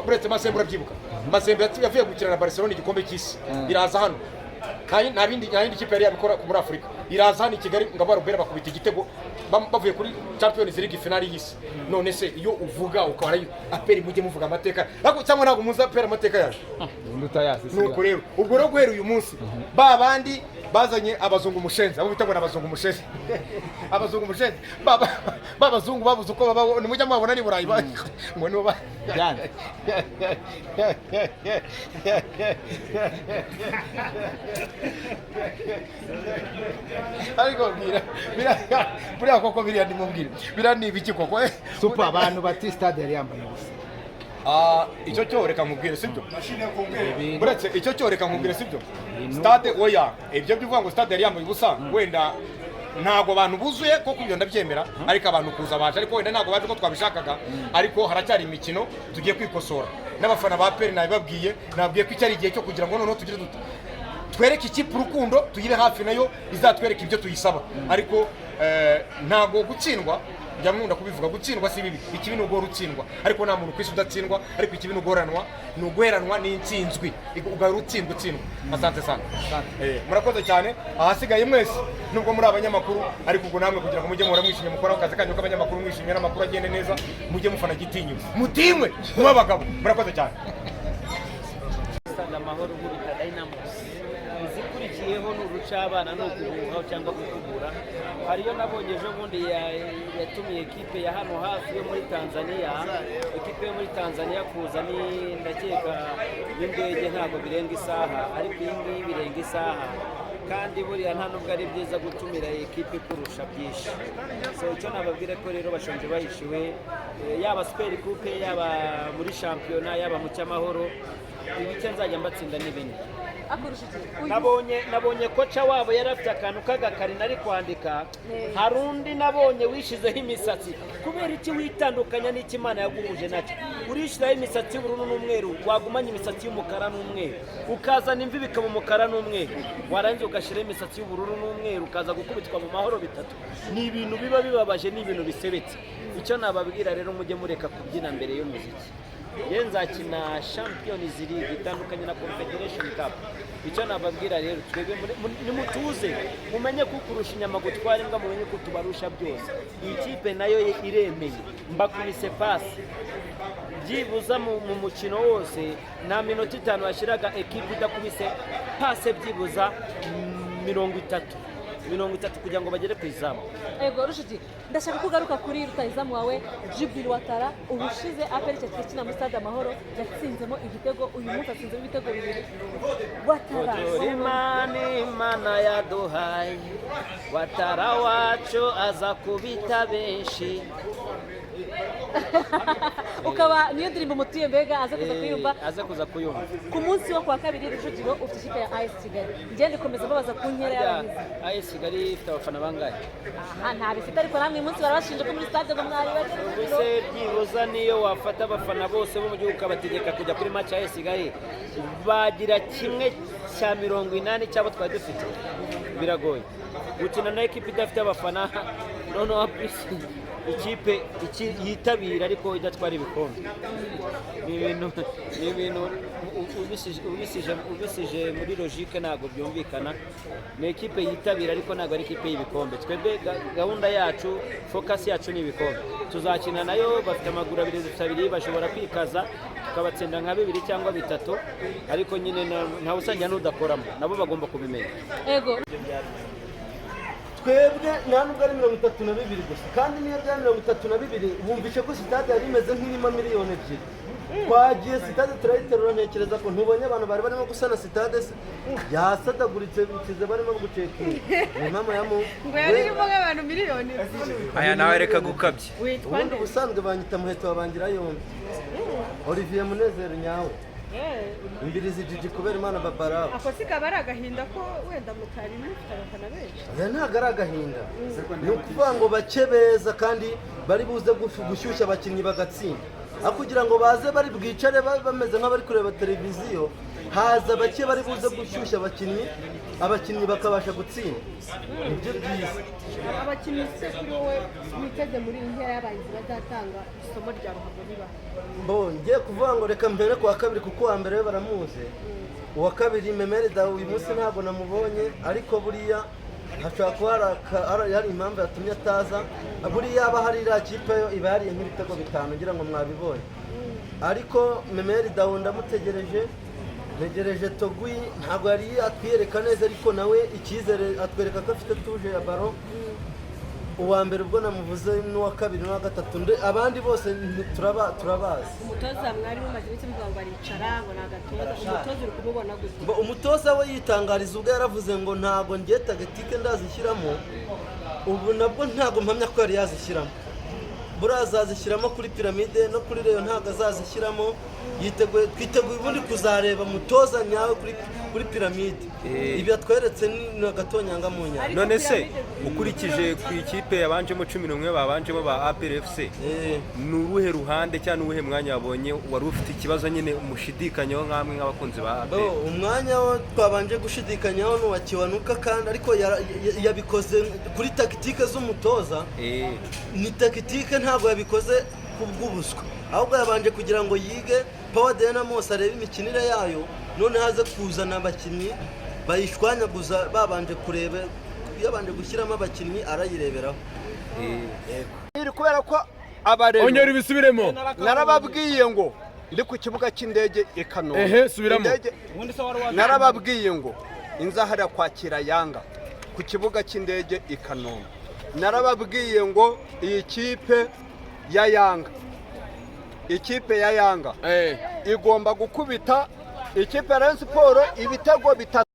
Uretse Mazembe, urabyibuka Mazembe yavuye gukina na Barcelona igikombe cy'isi, iraza hano, nta yindi kipe yari yabikora muri Afurika, iraza hano i Kigali ngo abarubera bakubita igitego bavuye kuri Champions League finale y'isi. None se iyo uvuga ukaba ari APR, mujye muvuga amateka ariko, cyangwa ntabwo muzi APR amateka yayo? Undi utayazi. Nuko rero, ubwo rero guhera uyu munsi, ba bandi bazanye abazungu mushenzi, abo bita ngo ni abazungu mushenzi, abazungu mushenzi, ba bazungu babuze uko babaho, nimujya mubabona ni Burayi ngo nibo ba Byane. Ariko bwira buriya koko, biriya nimubwire, biriya ni ibiki koko, eh? Super, abantu bati stade yari yambaye ubusa. Ah, icyo cyo reka nkubwire, sibyo? Uretse icyo cyo reka nkubwire, sibyo? Stade, oya, ibyo byuvuga ngo stade yari yambaye ubusa, wenda ntabwo abantu buzuye koko, ibyo ndabyemera, ariko abantu kuza baje, ariko wenda ntabwo baje uko twabishakaga. Ariko haracyari imikino, tugiye kwikosora. N'abafana ba APR nabibabwiye, nababwiye ko iki ari igihe cyo kugira ngo noneho tugire dute, twereke ikipe urukundo, tuyire hafi, nayo izatwereka ibyo tuyisaba. Ariko ntabwo gutsindwa, njya nkunda kubivuga, gutsindwa si bibi, ikibi ni uguhora utsindwa. Ariko nta muntu ku isi udatsindwa, ariko ikibi ni uguhoranwa, ni uguheranwa n'intsinzwi, ugahora utsindwa utsindwa. Asante sana. Murakoze cyane. Ahasigaye mwese, nubwo muri abanyamakuru, ariko ubwo namwe kugira ngo mujye muhora mwishimye, mukora akazi kanyu k'abanyamakuru mwishimye n'amakuru agende neza, mujye mufana Gitinyiro, mutinywe, mube abagabo. Murakoze cyane. Stade Amahoro nkubita Dynamos, izikurikiyeho ni urucabana, ni ukuhuha cyangwa gukubura. Hariyo nabonye ejo bundi yatumiye ekipe ya hano hafi yo muri Tanzania, ekipe yo muri Tanzania kuza ni ndakeka n'indege ntabwo birenga isaha, ariko iyi ngiyi birenga isaha. Kandi buriya nta nubwo ari byiza gutumira ekipe kurusha byinshi. So icyo nababwira ko rero bashonje bahishiwe, yaba Super Coupe, yaba muri shampiyona, yaba mu cy'Amahoro, ibice nzajya mbatsinda ni bine. Akurusha iki uyu? Nabonye coach wabo yari afite akantu k'agakarina ari kwandika. Hari undi nabonye wishizeho imisatsi. Kubera iki witandukanya n'icyo Imana yaguhuje nacyo? Urishyiraho imisatsi y'ubururu n'umweru, wagumanye imisatsi y'umukara n'umweru, ukazana imvi bikaba umukara n'umweru, warangiza ugashyiraho imisatsi y'ubururu n'umweru, ukaza gukubitwa mu Mahoro bitatu. Ni ibintu biba bibabaje, ni ibintu bisebetse. Icyo nababwira rero, mujye mureka kubyina mbere y'umuziki. Ye nzakina Champions League itandukanye na Confederation Cup. Icyo nababwira rero, twebwe nimutuze, mumenye ko kurusha inyama gutwara imbwa, mumenye ko tubarusha byose. Iyi kipe nayo iremeye, mbakubise pasi byibuza mu mukino wose nta minota 5 yashyiraga ekipe idakubise pase byibuza 30 30 kugira ngo bagere ku izamu. Ego Rushiki, ndashaka ko ugaruka kuri rutahizamu wawe Djibril Ouattara. Ubushize APR ikina muri Stade Amahoro yatsinzemo igitego, uyu munsi atsinzemo ibitego bibiri. Ouattara. Imana, Imana yaduhaye Ouattara wacu, aza kubita benshi. Ukaba niyo ndirimbo mutuye, mbega aza kuza kuyumva. Aza kuza kuyumva. Ku munsi wo kuwa kabiri, Rujugiro, ufite ikipe ya AS Kigali. Ngende ikomeza mbabaza ku nkera y'abahizi. AS Kigali ifite abafana bangahe? Aha ntabifite, ariko namwe uyu munsi barabashinja ko muri stade ngo mwari bake. Ubuse byibuza niyo wafata abafana bose bo mu gihugu ukabategeka kujya kuri match ya AS Kigali, bagira 1/80 cy'abo twari dufite? Biragoye gukina na ekipe idafite abafana, noneho ikipe yitabira ariko idatwara ibikombe. Ni ibintu ubisije muri logique ntabwo byumvikana. Ni ekipe yitabira ariko ntabwo ari ekipe y'ibikombe. Twebwe gahunda yacu, focus yacu ni ibikombe. Tuzakina nayo, bafite amaguru abiri, dufite abiri, bashobora kwikaza tukabatsinda nka bibiri cyangwa bitatu, ariko nyine ntawe usangira n'udakoramo, nabo bagomba kubimenya. Ego. Twebwe nta nubwo ari 32 gusa, kandi niyo byari 32, wumvishe ko sitade yari imeze nk'irimo miliyoni 2. Twagiye sitade turayiterura. Ntekereza ko ntubonye abantu bari barimo gusana sitade se yasadaguritse, bikize barimo gucekinga, ni impamo ya Mungu. Ngo yari irimo nk'abantu miliyoni 2. Aya nawe reka gukabya. Witwa Ubundi nde? Ubusanzwe banyita Muheto wabangira yombi Olivier Munezero nyawe, Imbirizi Jiji kubera Imana Babarawo. Ako si kaba ari agahinda ko wenda mutari mufite abafana benshi? Aya ntabwo ari agahinda, ni ukuvuga ngo bake beza kandi bari buze gushyushya abakinnyi bagatsinda, aho kugira ngo baze bari bwicare bameze nk'abari kureba televiziyo. Haza bake bari buze gushyushya abakinnyi, abakinnyi bakabasha gutsinda, nibyo byiza. Abakinnyi se kuri wowe witeze muri iyi nkera y'abahinzi bazatanga isomo rya ruhago niba? Bo ngiye kuvuga ngo reka mbere ku wa kabiri, kuko uwa mbere we baramuzi. Uwa kabiri Memel Dao, uyu munsi ntabwo namubonye, ariko buriya hashobora kuba hari impamvu yatumye ataza. Buriya aba hari iriya kipe yo iba yariye nk'ibitego bitanu, ngira ngo mwabibonye. Ariko Memel Dao ndamutegereje, ntegereje Togui. Ntabwo yari atwiyereka neza, ariko nawe icyizere atwereka ko afite touche ya ballon. Uwa mbere ubwo namuvuze, n'uwa kabiri n'uwa gatatu, abandi bose turabazi. Umutoza mwari mumaze iminsi muvuga ngo aricara, ngo ni agatoza. Umutoza uri kumubona gute? Ngo umutoza we yitangariza ubwo yaravuze ngo ntabwo ngiye tactique ndazishyiramo. Ubu nabwo ntabwo mpamya ko yari yazishyiramo. Buriya azazishyiramo kuri Pyramids no kuri Rayon, ntabwo azazishyiramo. Yiteguye, twiteguye ubundi kuzareba mutoza nyawe kuri Pyramids. Ibi yatweretse ni agatonyanga mu nyanja. Ariko None se Pyramids- ukurikije ku ikipe yabanjemo 11 babanjemo ba APR FC, ni uruhe ruhande cyangwa ni uwuhe mwanya wabonye wari ufite ikibazo nyine mushidikanyaho nk'amwe nk'abakunzi ba Bo, APR? umwanya wo twabanje gushidikanyaho ni uwa Kiwanuka, kandi ariko yabikoze kuri tactique z'umutoza. Ni tactique, ntabwo yabikoze ku bw'ubuswa, ahubwo yabanje kugira ngo yige Power Dynamos, arebe imikinire yayo, noneho aze kuzana abakinnyi bayishwanyaguza. Babanje kureba, yabanje gushyiramo abakinnyi arayireberaho. Iri kubera ko abarero Ongera ubisubiremo. Narababwiye ngo ndi ku kibuga cy'indege i Kanombe. Ehe, subiramo. Narababwiye ngo inzahara kwakira Yanga ku kibuga cy'indege i Kanombe. Narababwiye ngo iyi kipe ya Yanga, ikipe ya Yanga igomba gukubita ikipe ya Rayon Sports ibitego 3.